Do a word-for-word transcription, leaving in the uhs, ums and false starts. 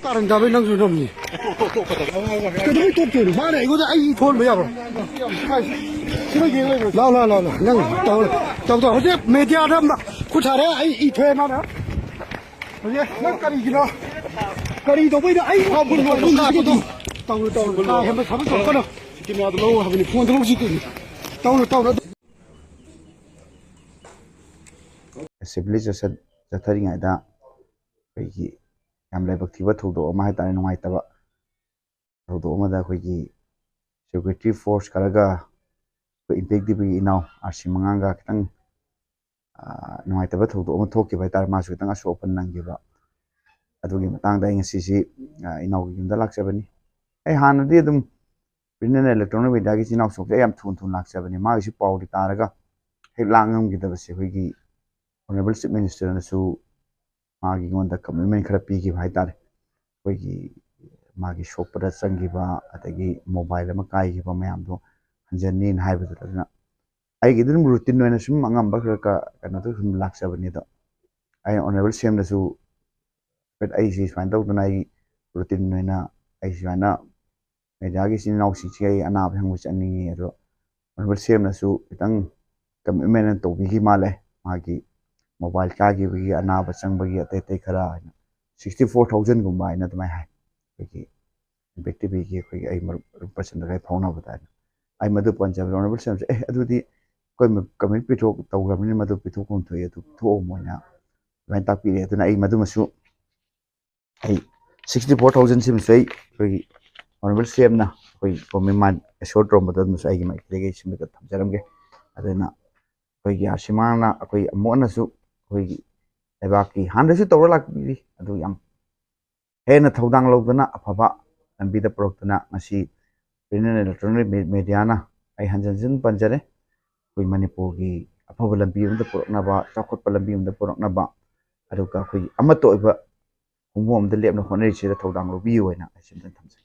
ꯀꯥꯔꯟ ꯇꯥꯕꯩ ꯅꯪꯁꯨ ꯅꯝꯃꯤ꯫ ꯀꯩꯗꯧꯕꯩ ꯇꯣꯛꯇꯣꯏꯅꯣ? ꯃꯥꯅ ꯑꯩꯉꯣꯟꯗ ꯑꯩ ꯊꯣꯟꯕ ꯌꯥꯕ꯭ꯔꯣ? ꯂꯥꯎ, ꯂꯥꯎ, ꯂꯥꯎ, ꯂꯥꯎ꯫ ꯅꯪ ꯇꯧ, ꯇꯧ, ꯇꯧ꯫ ꯍꯧꯖꯤꯛ ꯃꯦꯗꯤꯌꯥꯗ ꯈꯨꯠ ꯊꯥꯔꯦ, ꯑꯩ ꯏ ꯊꯣꯛꯑꯦ ꯃꯥꯅ꯫ ꯍꯧꯖꯤꯛ ꯅꯪ ꯀꯔꯤꯒꯤꯅꯣ? ꯀꯔꯤ ꯇꯧꯕꯩꯅꯣ? ꯑꯩ ꯇꯧꯔꯨ, ꯇꯧꯔꯨ꯫ ꯀꯥ ꯍꯦꯟꯕ ꯁꯥꯕ ꯇꯧꯔꯛꯀꯅꯨ꯫ ꯁꯤꯀꯤꯅꯥꯗꯣ ꯂꯧ ꯍꯥꯏꯕꯅꯤ, ꯐꯣꯟꯗꯣ ꯂꯧꯁꯤ ꯀꯩꯅꯣ꯫ ꯇꯧꯔꯨ, ꯇꯧꯔꯨ꯫ ꯑꯦꯁꯦꯝꯕ꯭ꯂꯤ ꯁꯦꯁꯟ ꯆꯠꯊꯔꯤꯉꯩꯗ ꯑꯩꯈꯣꯏꯒꯤ ꯌꯥꯝ ꯂꯥꯏꯕꯛ ꯊꯤꯕ ꯊꯧꯗꯣꯛ ꯑꯃ ꯍꯥꯏꯇꯥꯔꯦ, ꯅꯨꯡꯉꯥꯏꯇꯕ ꯊꯧꯗꯣꯛ ꯑꯃꯗ ꯑꯩꯈꯣꯏꯒꯤ ꯁꯦꯀ꯭ꯌꯨꯔꯤꯇꯤ ꯐꯣꯔꯁ ꯈꯔꯒ ꯑꯩꯈꯣꯏ ꯏꯝꯄꯦꯛ ꯇꯤꯚꯤꯒꯤ ꯏꯅꯥꯎ ꯑꯥꯔ ꯁꯤ ꯃꯉꯥꯡꯒ ꯈꯤꯇꯪ, ꯑ, ꯅꯨꯡꯉꯥꯏꯇꯕ ꯊꯧꯗꯣꯛ ꯑꯃ ꯊꯣꯛꯈꯤꯕ ꯍꯥꯏꯇꯥꯔꯦ꯫ ꯃꯥꯁꯨ ꯈꯤꯇꯪ ꯑꯁꯣꯛ ꯑꯄꯟ ꯅꯪꯈꯤꯕ꯫ ꯑꯗꯨꯒꯤ ꯃꯇꯥꯡꯗ ꯑꯩ ꯉꯁꯤꯁꯤ, ꯑ, ꯏꯅꯥꯎꯒꯤ ꯌꯨꯝꯗ ꯂꯥꯛꯆꯕꯅꯤ꯫ ꯑꯩ ꯍꯥꯟꯅꯗꯤ ꯑꯗꯨꯝ Print and Electronic Mediaꯒꯤ ꯏꯆꯤꯟ ꯏꯅꯥꯎꯁꯤꯡꯁꯦ ꯑꯩ ꯌꯥꯝ ꯊꯨꯅ ꯊꯨꯅ ꯂꯥꯛꯆꯕꯅꯤ꯫ ꯃꯥꯒꯤꯁꯨ ꯄꯥꯎꯗꯤ ꯇꯥꯔꯒ ꯍꯦꯛ ꯂꯥꯛ ꯉꯝꯈꯤꯗꯕꯁꯦ ꯑꯩꯈꯣꯏꯒꯤ Honourable Chief Ministerꯅꯁꯨ ꯃꯥꯒꯤ ꯑꯩꯉꯣꯟꯗ commitment ꯈꯔ ꯄꯤꯈꯤꯕ ꯍꯥꯏꯇꯥꯔꯦ꯫ ꯑꯩꯈꯣꯏꯒꯤ ꯃꯥꯒꯤ ꯁꯣꯛꯄꯗ ꯆꯪꯈꯤꯕ, ꯑꯗꯒꯤ mobile ꯑꯃ ꯀꯥꯏꯈꯤꯕ ꯃꯌꯥꯝꯗꯣ ꯍꯟꯖꯟꯅꯤꯅ ꯍꯥꯏꯕꯗꯨꯗ, ꯑꯗꯨꯅ ꯑꯩꯒꯤꯗꯤ ꯑꯗꯨꯝ routine ꯑꯣꯏꯅ ꯁꯨꯝ ꯑꯉꯝꯕ ꯈꯔ ꯈꯔ ꯀꯩꯅꯣꯗ ꯁꯨꯝ ꯂꯥꯛꯆꯕꯅꯤ꯫ ꯑꯗꯣ ꯑꯩꯅ Honourable CMꯗꯁꯨ ꯍꯥꯏꯐꯦꯠ ꯑꯩꯁꯤ ꯁꯨꯃꯥꯏꯅ ꯇꯧꯗꯅ ꯑꯩ routine ꯑꯣꯏꯅ ꯑꯩ ꯁꯨꯃꯥꯏꯅ mediaꯒꯤ ꯏꯆꯤꯟ ꯏꯅꯥꯎꯁꯤꯡꯁꯤ ꯑꯩ ꯑꯅꯥꯕ ꯍꯪꯕ ꯆꯠꯅꯤꯡꯉꯤ꯫ ꯑꯗꯣ Honourable CMꯅꯁꯨ ꯈꯤꯇꯪ commitment ꯑꯃ ꯇꯧꯕꯤꯈꯤ ꯃꯥꯜꯂꯦ꯫ ꯃꯥꯒꯤ mobile ꯀꯥꯈꯤꯕꯒꯤ, ꯑꯅꯥꯕ ꯆꯪꯕꯒꯤ, ꯑꯇꯩ ꯑꯇꯩ ꯈꯔ ꯍꯥꯏꯅ sixty four thousandꯒꯨꯝꯕ ꯍꯥꯏꯅ ꯑꯗꯨꯃꯥꯏꯅ ꯍꯥꯏ꯫ ꯑꯩꯈꯣꯏꯒꯤ ꯏꯝꯄꯦꯛ ꯇꯤꯚꯤꯒꯤ ꯑꯩꯈꯣꯏꯒꯤ ꯑꯩ ꯃꯔꯨꯞ ꯄꯔꯁꯟꯗꯒ ꯑꯩ ꯐꯥꯎꯅꯕꯗ ꯍꯥꯏꯅ ꯑꯩ ꯃꯗꯨ ꯄꯟꯖꯕꯗ Honourable CMꯁꯦ, "ꯑꯦ, ꯑꯗꯨꯗꯤ ꯑꯩꯈꯣꯏ ꯃ-, commitment ꯄꯤꯊꯣꯛ ꯇꯧꯈ꯭ꯔꯕꯅꯤꯅ ꯃꯗꯨ ꯄꯤꯊꯣꯛꯐꯝ ꯊꯣꯛꯏ, ꯑꯗꯨ ꯄꯤꯊꯣꯛꯑꯣ" ꯃꯣꯏꯅ ꯑꯗꯨꯃꯥꯏꯅ ꯇꯥꯛꯄꯤꯔꯛꯑꯦ꯫ ꯑꯗꯨꯅ ꯑꯩ ꯃꯗꯨꯃꯁꯨ ꯑꯩ sixty four thousandꯁꯤꯃꯁꯨ ꯑꯩ ꯑꯩꯈꯣꯏꯒꯤ Honourable CMꯅ ꯑꯩꯈꯣꯏ ꯃꯃꯥꯡ assure ꯇꯧꯔꯝꯕꯗꯣ ꯑꯗꯨꯃꯁꯨ ꯑꯩꯒꯤ ꯃꯥꯏꯀꯩꯗꯒꯤ ꯑꯩ ꯁꯤꯟꯕꯗ ꯊꯝꯖꯔꯝꯒꯦ꯫ ꯑꯗꯨꯅ ꯑꯩꯈꯣꯏꯒꯤ ꯑꯥꯔ ꯁꯤ ꯃꯉꯥꯡꯅ ꯑꯩꯈꯣꯏ ꯑꯃꯨꯛ ꯍꯟꯅꯁꯨ ꯑꯩꯈꯣꯏꯒꯤ ꯂꯩꯕꯥꯛꯀꯤ ꯍꯥꯟꯅꯗꯁꯨ ꯇꯧꯔ ꯂꯥꯛꯄꯤꯔꯤ, ꯑꯗꯨ ꯌꯥꯝ ꯍꯦꯟꯅ ꯊꯧꯗꯥꯡ ꯂꯧꯗꯨꯅ ꯑꯐꯕ ꯂꯝꯕꯤꯗ ꯄꯨꯔꯛꯇꯨꯅ ꯉꯁꯤ Print and Electronic Me-, Mediaꯅ ꯑꯩ ꯍꯟꯖꯤꯟ ꯍꯟꯖꯤꯟ ꯄꯟꯖꯔꯦ, ꯑꯩꯈꯣꯏ ꯃꯅꯤꯄꯨꯔꯒꯤ ꯑꯐꯕ ꯂꯝꯕꯤ ꯑꯃꯗ ꯄꯨꯔꯛꯅꯕ, ꯆꯥꯎꯈꯠꯄ ꯂꯝꯕꯤ ꯑꯃꯗ ꯄꯨꯔꯛꯅꯕ, ꯑꯗꯨꯒ ꯑꯩꯈꯣꯏꯒꯤ ꯑꯃꯠꯇ ꯑꯣꯏꯕ ꯈꯣꯡꯕꯨ ꯑꯃꯗ ꯂꯦꯞꯅ ꯍꯣꯠꯅꯔꯤꯁꯤꯗ ꯊꯧꯗꯥꯡ ꯂꯧꯕꯤꯌꯨ ꯍꯥꯏꯅ ꯑꯩ ꯁꯤꯝꯇꯪ ꯊꯝꯖꯒꯦ꯫